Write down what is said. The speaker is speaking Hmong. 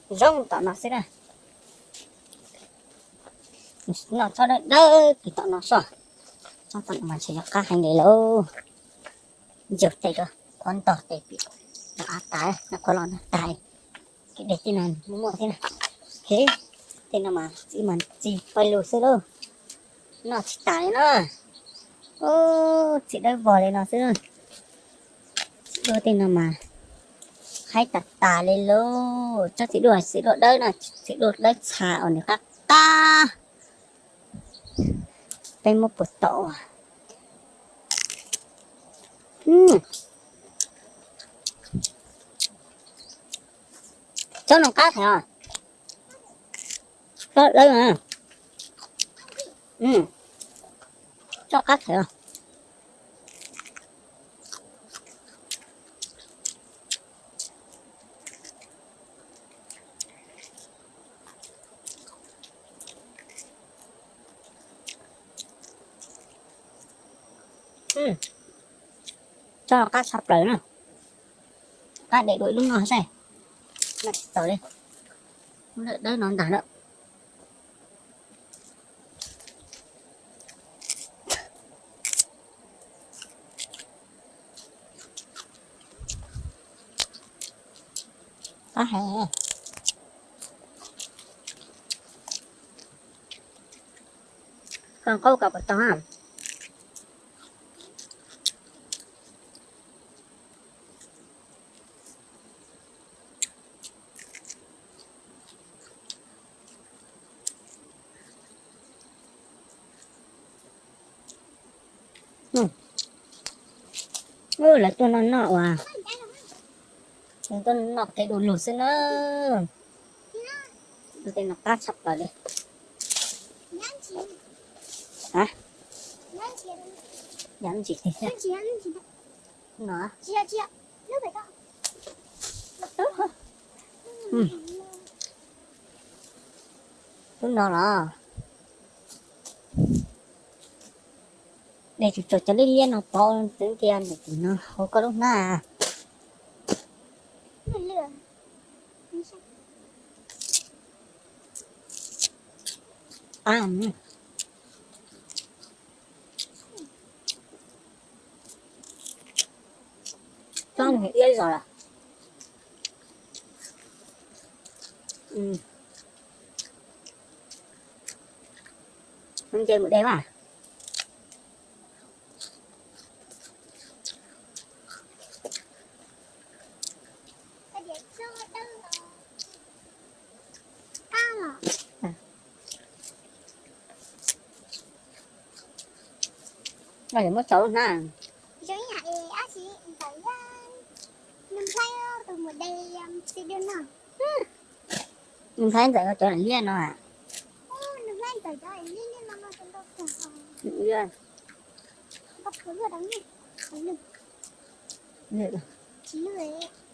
Zoo tom no xwb na. Noj tsob dawb dawb kiag tom no soj. Tsob tom no mas ntshe yuav qab heev li lauj. Ncaws tes rau, qhuav ntog tes pim, no av tas, no qhuav los no tas. Kev deg tej no muaj muaj thiab na. Tej no mas txiv mas txiv pawg lug xwb lauj. Noj tsis tas li no. Txiv dawb vog li no xwb. Txiv duaj tej no mas haib tas tas li lauj. Tsob txiv duaj, txiv duaj dawb no, txiv duaj dawb txha uas nws qab qab. Peb muab puas tom. Tsob no qab heev os. Tsob dawb na. Tsob qab heev os. Tsob qab tshaj plaws na. Qab dej dua ib lub no saib. No tsis txaus li. Lub dawb no ntag lawm. Qab heev. Koj nqaub koj puas tau na? Lawv tuaj noj noj uas, tuaj noj qe du lug xwb na. Tej no qab tshaj plaws li. Yam ntsis tiag no. Lub no los. Dej tsuas tsuas cov liab liab no pov xwb tiag, nim tim no hauv koj lub hnab. Tsob no iab zog lawm. Nce mus de mas. Muab tso lub hnab. Nws nplhaib ntxawm cov liab no. Tsis lwj.